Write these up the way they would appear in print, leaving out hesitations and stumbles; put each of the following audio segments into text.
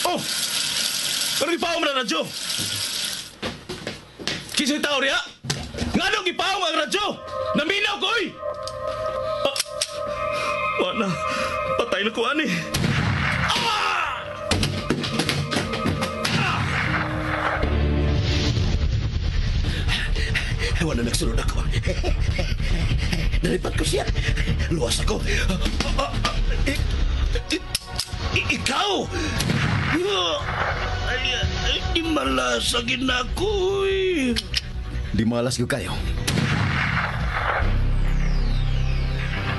Oh! Pero gipaong na radyo! Kisa'y tao riya? Nganong gipaong ang radyo? Naminaw ko, oy! Ah, wala. Patay na ko, ani. Ah! Ah! Wala nagsunod ako. Nalipat ko siya. Luwas ako. Ikaw! Ay, ay, di malas ang ginako, eh. Di malas ko kayo.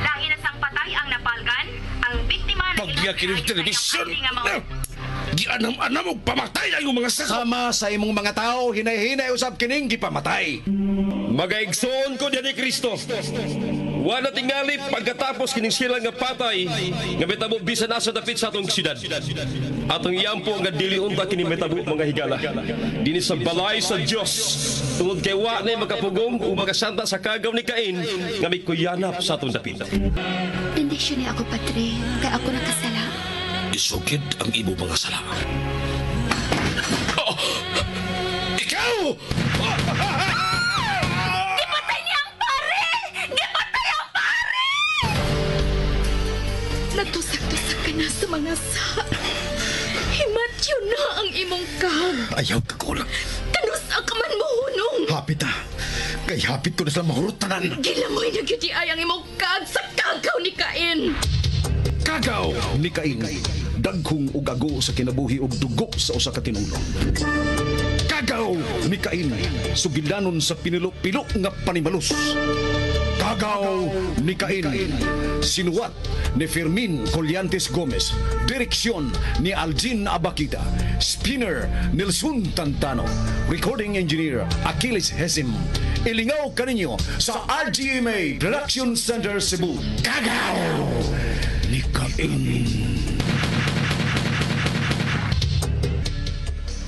Lain na sang patay ang napalgan, ang biktima na Pagya kining telebisyon. Gianam-anam og pamatay ang imong mga sako. Sama sa imong mga tao, hinay-hinay usab kining gipamatay. Magaigsoon ko diyan ni Kristo. Wala tingali pagkatapos kining sila nga patay nga metabo bisan asa dapit sa atong syudad. Atong iyampo nga dili unta kini metabo mga higala. Dinhi sa balay sa Dios tungod kay wa nay makapugong ug makasanta sa kagaw ni Cain nga mikuyanap sa atong dapit. Bendisyon ni ako, Padre, kay ako nakasala. Isugid ang imo mga sala. Oh! Ikaw! Gipatay niya ang pare! Gipatay ang pare! Nagtusak-tusak ka na sa mga sa. Himatyo na ang imong kag. Ayaw ka kulang. Kanusa ka man mohunong. Hapit ah. Kay hapit ko na sila mahurot tanan. Gilamoy na gyud ay ang imong kag sa kagaw ni Cain. Kagaw ni Cain. Dagkong ug ago sa kinabuhi ug dugo sa usa ka tinulong. Kagaw ni Cain. Sugilanon sa pinilo-pilo nga panimalus. Kagaw ni Cain. Sinuwat ni Fermin Collantes Gomez. Direksyon ni Aljin Abakita. Spinner Nelson Tantano. Recording engineer Achilles Hesim. Ilingaw kaninyo sa RGMA Production Center Cebu. Kagaw ni Cain.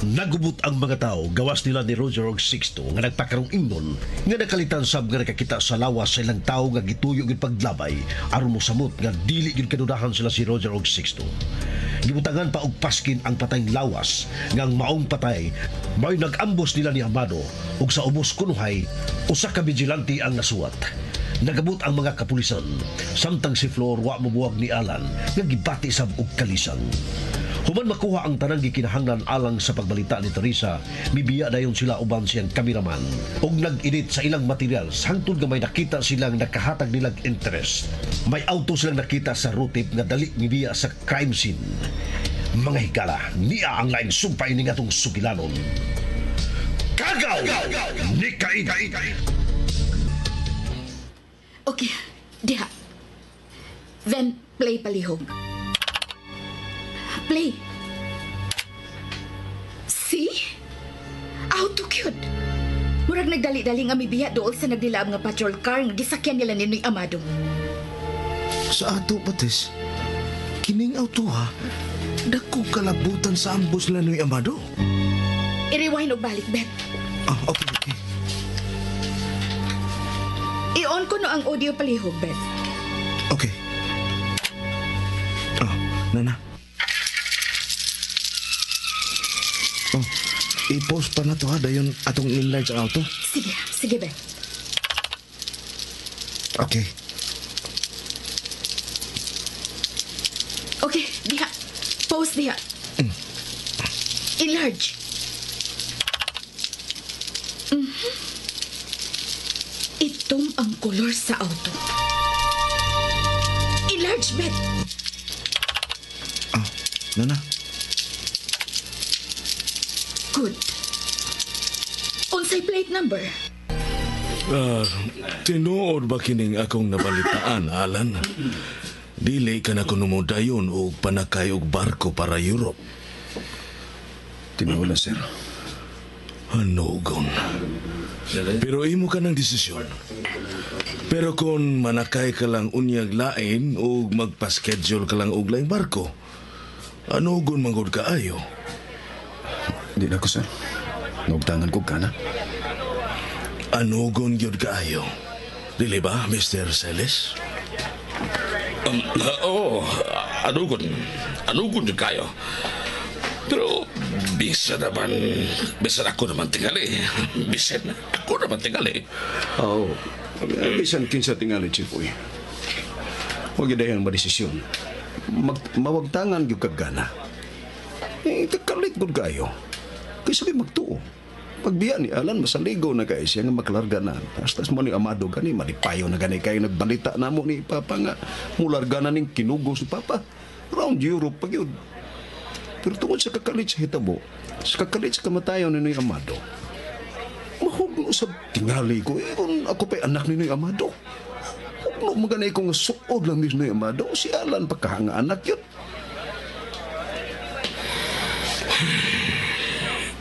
Nagubot ang mga tao gawas nila ni Roger og Sixto nga nagpakarong ingnon nga nakalitan sab nga nakakita sa lawas sa ilang tao nga gituyo gyud paglabay aron mosamot nga dili gyud kadudahan sila si Roger og Sixto. Gibutangan pa og paskin ang patayng lawas nga ang maong patay may nag-ambos nila ni Amado ug sa ubos kunuhay usa ka vigilante ang nasuwat. Nagabot ang mga kapulisan samtang si Flor wa mobuwag ni Alan nga gibati sab og kalisang. Human makuha ang tanang gikinahanglan alang sa pagbalita ni Teresa, mibiya dayon sila uban siyang kameraman ug nag-edit sa ilang materials hangtod nga may nakita silang nakahatag nilang interest. May auto silang nakita sa rutip nga dali mibiya sa crime scene. Mga higala, niya ang laing sumpay ni ngatong sugilanon. Kagaw ni Cain! Okay, diha. Then play palihog. Play. See? Auto cute. Murag nagdali-dali nga mibiya dool sa nagdilaab nga patrol car nga gisakyan nila ni Noy Amado. Sa ato patis, kining auto ha, dako kalabutan sa ambos nila Noy Amado. I-rewind og balik, Bet. Ah, okay, okay. I-on ko no ang audio palihog, Bet. Okay. Oh, nana. Oh, i-post pa na to ha, dayon atong enlarge ang auto. Sige, sige, Bet. Okay. Okay, diha. Pause diha. Enlarge. Mhm. Itom ang kolor sa auto. Enlarge, Bet. Ah, nana. Good. Unsay plate number? Tinuod ba kining akong nabalitaan, Alan? Dili ka na kuno mo dayon og panakay og barko para Europe. Tinuod na, sir. Hanugon. Pero imo ka ng desisyon. Pero kung manakay ka lang unyag lain o magpa-schedule ka lang og laing barko, anugon manggod kaayo. Di na ko, sir. Naugtangan ko ka na. Anugon gyud kaayo. Dili ba, Mr. Celes? Oo, Anugon. Anugon yun kayo. Pero bisan naman, bisan ako naman tingali. Bisan ako naman tingali. Oo. Bisan kinsa tingali, Chief. Uy. Huwag dayon madesisyon. Mawagtangan gyud kag gana. Eh, kakalit gud kayo. Kaysa kay magtuo. Pagbiya ni Alan, masaligo na kay siya nga maklarga na. Tas mo ni Amado gani, malipayo na gani kayo nagbalita na mo ni Papa nga mularga na ning kinugos ni Papa. Round Europe pag yun. Pero tungod sa kakalit sa hitabo, sa kakalit sa kamatayon ni Noy Amado, mahugno sa tingali ko. Eh, kung ako pa'y anak ni Noy Amado. Hugno maganay ko nga suod lang ni Noy Amado. Si Alan pagkahanga anak yun.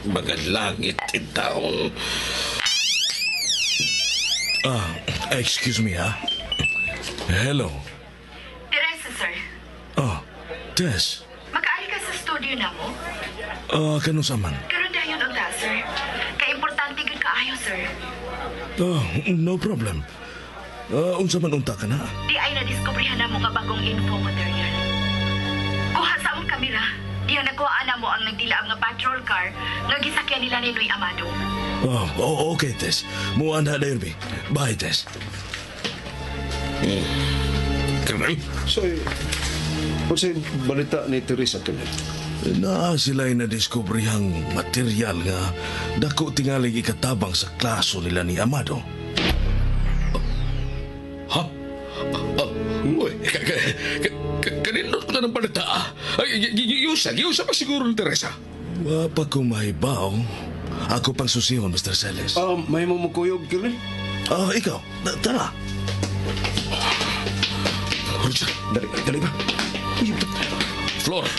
Mga langit in taon. Ah, excuse me ha. Hello. Teresa, sir. Oh, Tess. Makaari ka sa studio na mo? Ah, kanus man? Karon dayon unta, sir. Kay importante gyud kaayo, sir. Oh, no problem. Unsa man unta ka na? Di ay nadiskubrihan na mo nga bagong info material. Kuha sa among kamera. Diya nakuhaan na mo ang nagdilaab nga patrol car nga gisakyan nila ni Noy Amado. Oh, okay, Tess. Muan na dayon, bi. Bye, Tess. Colonel? So, unsay balita ni Teresa, Colonel? Naa sila'y nadiskubrihang material nga dako tingalig ikatabang sa klaso nila ni Amado. Ha? Uy, kanino ko na ng balita? Ay, yusa pa siguro ni Teresa. Wa pa ko mahibaw. Ako pang susihon, Mr. Celes. May mamukuyog, Colonel? Ah, ikaw. Tara. Roger. Dali, dali ba? Flor.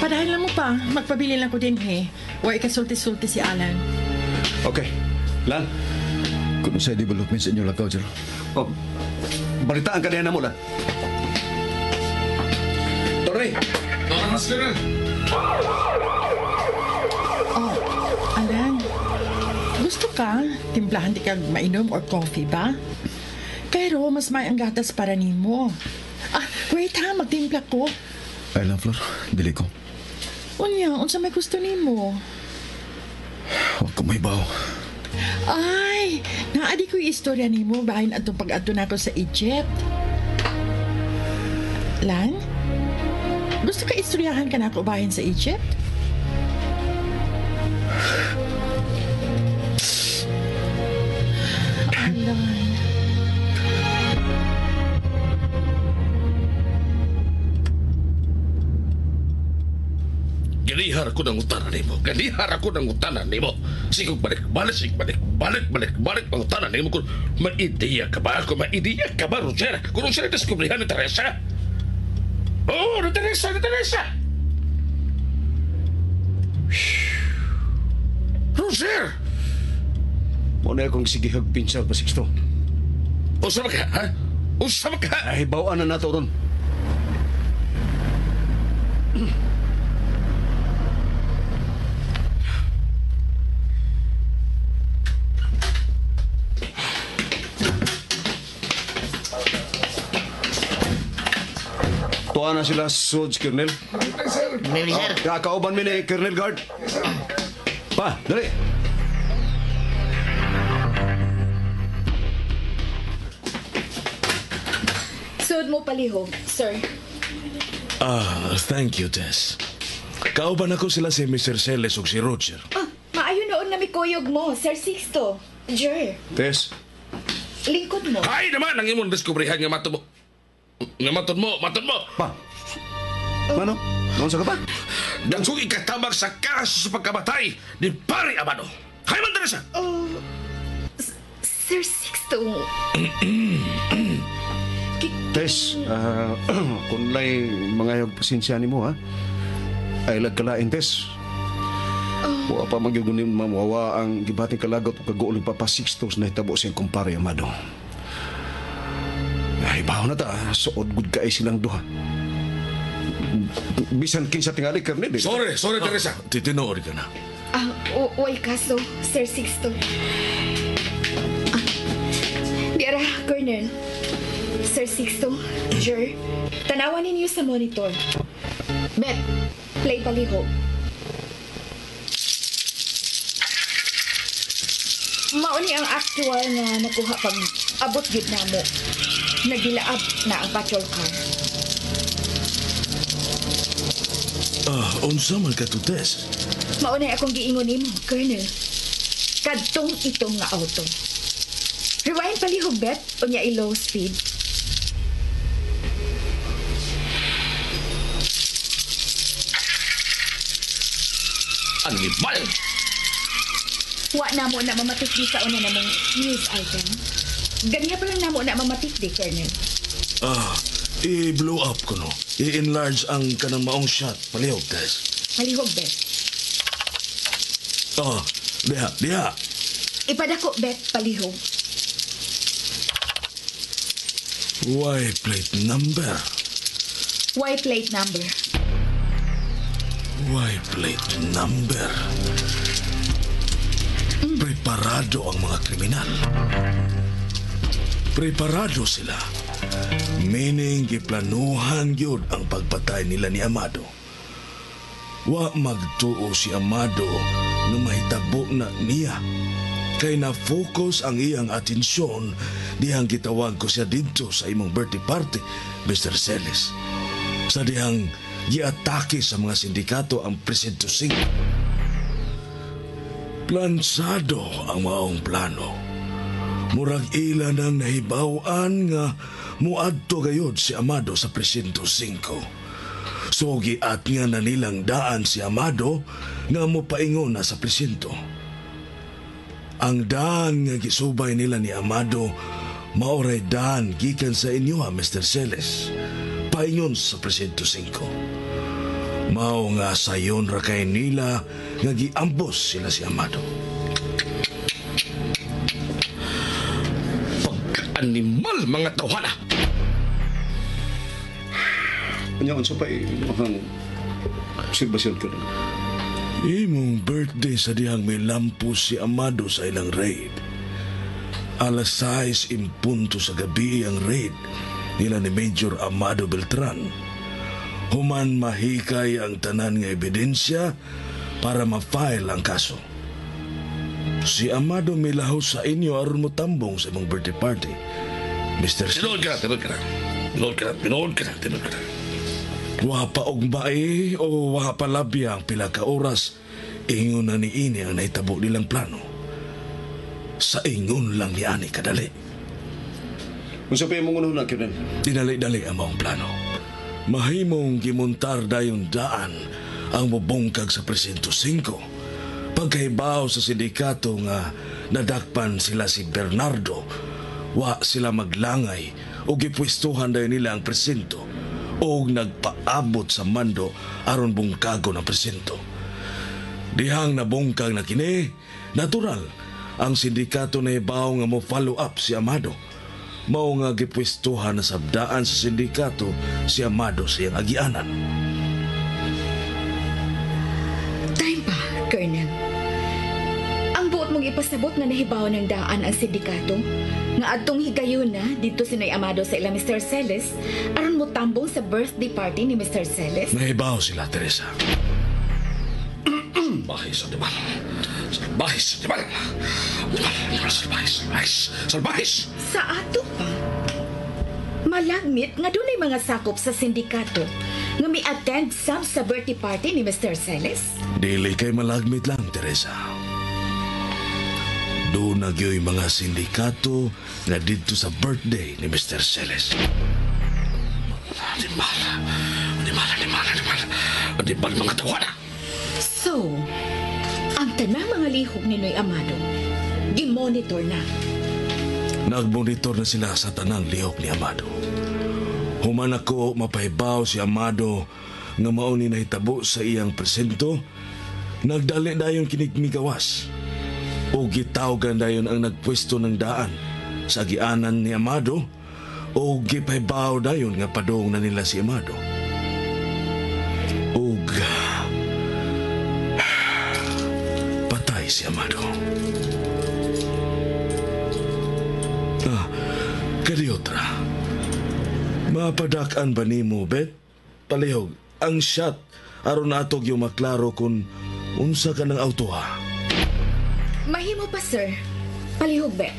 Padayon lang mo pa. Magpabili lang ko din, he. Wa ikasulti-sulti si Alan. Okay. Lan. Kung sa development sa inyo lakaw, sir. Oh, balitaan ka na mo, Lan. Torre! Oras ka na. Oh, Alan. Gusto ka? Timplahan di ka mainom or coffee ba? Pero mas may ang gatas para nimo. Ah, wait ha, magtimpla ko. Ay lang, Flor. Dili ko. Unya, unsa may gusto nimo? Huwag ko may baw. Ay, naadi ko yung istorya nimo bahin atong pag-adto nako sa Egypt. Lan? Gusto ka istoryahan ka nako bahin sa Egypt? Alan. Ganihar ko ng utana nimo. Ganihar ako ng utana nimo. Sige, balik, balik, sige, balik, balik, balik, balik ang utana nimo. Kung may ideya ka ba? Kung may ideya ka ba, Roger? Kung siya nadiskubrihan ni Teresa? Oh, ni Teresa, ni Teresa! Roger! Muna akong sige hagpinsal pa, Sixto. Usa ba ka, ha? Usa ba ka? Ay, bawaan na nato ron. Tuwa na sila, Soj, Colonel. Maybe, sir. Oh, kakauban mi ni Colonel Guard. Pa, dali. Sud mo palihog, sir. Ah, thank you, Tess. Kauban ako sila si Mr. Celes ug si Roger. Ah, maayo noon na mikuyog mo, Sir Sixto. Jer, Tess. lingkod mo. Ay naman ang imong diskubrihan nga matod mo. Nga matod mo, matod mo. Pa. Mano? Noon sa ka pa? Dagsong ikatabang sa kaso sa pagkamatay ni Pare Amado. Hay man, Teresa! Oh, Sir Sixto. Tess, kung lay mga yung pasensya ni mo, ha? Ay lagkalain, Tess. Wa pa magyugunin mawawa ang gibating kalagot o kaguol ni Papa Sixto na hitabo siyang kumpare Amado. Ay, baho na ta. Suod gud kaay silang duha. Bisan kinsa tingali, Kernel. eh. Sorry, sorry, Teresa. Titinuod ka na. Ah, way kaso, Sir Sixto. Ah, di ara, Colonel. Sir Sixto, Jer, tanawan ninyo sa monitor. Bet, play paliho. Mauni ang actual nga nakuha pag abot gyud namo. Nagilaab na ang patrol car. Ah, unsa man ka to, Tess? Maunay akong giingon nimo, Colonel. Kadtong itong nga auto. Rewind palihog, Bet, unya i-low speed. Animal! Wa na mo na mamatik di sa una namong news item. Ganiya pa lang namo na mamatik di, Colonel. Ah, i-blow up ko no. I-enlarge ang kanang maong shot. Palihog, Tess. Palihog, Bet. Ah, diha, diha. Ipadako, Bet, palihog. Y plate number. Y plate number. Y plate number. Preparado ang mga kriminal. Preparado sila. Meaning, giplanuhan gyud ang pagpatay nila ni Amado. Wa magtuo si Amado nga mahitabo na niya. Kay na-focus ang iyang atensyon dihang gitawag ko siya didto sa imong birthday party, Mr. Celis. Sa dihang giatake sa mga sindikato ang Presinto 5. Plansado ang maong plano. Murag ila nang nahibaw-an nga muadto gayod si Amado sa Presinto 5. So giat nga na nilang daan si Amado nga mopaingon na sa presinto. Ang daan nga gisubay nila ni Amado maoray daan gikan sa inyo, ha, Mr. Celes. Paingon sa Presinto 5. Mao nga sayon ra kay nila nga giambos sila si Amado. Pagka-animal mga tawhana! Unya, unsa pa imong obserbasyon ko na? Imong birthday sa dihang may lampo si Amado sa ilang raid. Alas 6 in punto sa gabi ang raid nila ni Major Amado Beltran. Human mahikay ang tanan nga ebidensya para ma-file ang kaso. Si Amado milahos sa inyo aron mo tambong sa imong birthday party. Mr. Tinuod ka na, tinuod ka na. Tinuod ka na, tinuod ka na, tinuod ka na. Wa pa og bae o wa pa labya ang pila ka oras, ingon na niini ang nahitabo nilang plano. Sa ingon lang ni ani kadali. Unsa pa imong unahuna, Colonel? Dinali-dali ang maong plano. Mahimong gimontar dayon daan ang mubungkag sa Presinto 5. Pagkahibaw sa sindikato nga nadakpan sila si Bernardo, wa sila maglangay o gipwestuhan dayon nila ang presinto o nagpaabot sa mando aron bungkago ng presinto. Dihang nabungkag na kini, natural, ang sindikato na ibaw nga mo follow up si Amado. Mao nga gipwestuhan na sabdaan sa sindikato si Amado sa iyang agianan. Time pa, Colonel. Ang buot mong ipasabot nga nahibaw ng daan ang sindikato, nga adtong higayon na dito si Noy Amado sa ila Mr. Celes, aron mo tambong sa birthday party ni Mr. Celes? Nahibaw sila, Teresa. Salbahis, animal. Salbahis, animal. Animal, animal, salbahis, salbahis, salbahis. Sa ato pa, malagmit nga dunay mga sakop sa sindikato nga mi-attend sab sa birthday party ni Mr. Celes? Dili kay malagmit lang, Teresa. Doon na gyo'y mga sindikato na dito sa birthday ni Mr. Celes. Animal, animal, animal, animal. Animal mga tawana. So, ang tanang mga lihok ni Noy Amado, gimonitor na. Nagmonitor na sila sa tanang lihok ni Amado. Human ako mapahibaw si Amado nga mao ni nahitabo sa iyang presento, nagdali dayon kinigmigawas. O gitawgan dayon ang nagpwesto ng daan sa gianan ni Amado o gipahibaw dayon nga padong na nila si Amado. Og patay si Amado. Ah, kadiotra. Mapadak-an ba nimo, Bet? Palihog, ang shot aron ato gyud maklaro kung unsa ka ng auto ha. Mahimo pa, sir. Palihog, be.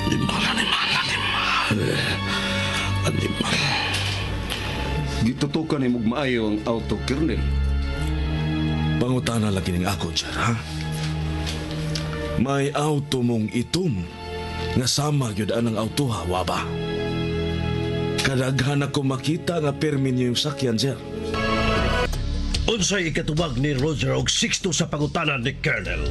Animal, animal, animal. Animal. Gitutukan ni mong maayo ang auto, Colonel. Pangutana lagi ning ako, Jer, ha? May auto mong itom nga sama gyud anang auto ha, wa ba? Kadaghan ako makita nga pirmi niyo yung sakyan, sir. Unsay ikatubag ni Roger og Sixto sa pangutana ni Colonel?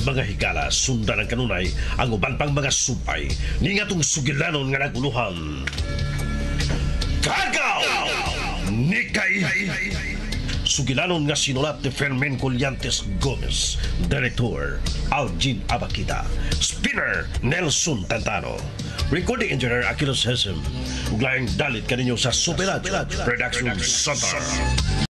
Mga higala, sundan ang kanunay ang uban pang mga supay ni ngatong sugilanon nga naguluhan. Kagaw! Ni Kay! Sugilanon nga sinulat ni Fermin Collantes Gomez. Director, Algin Abakita. Spinner, Nelson Tantano. Recording Engineer, Aquilos Hesem. Ug laing dalit kaninyo sa Super Radio Production Center.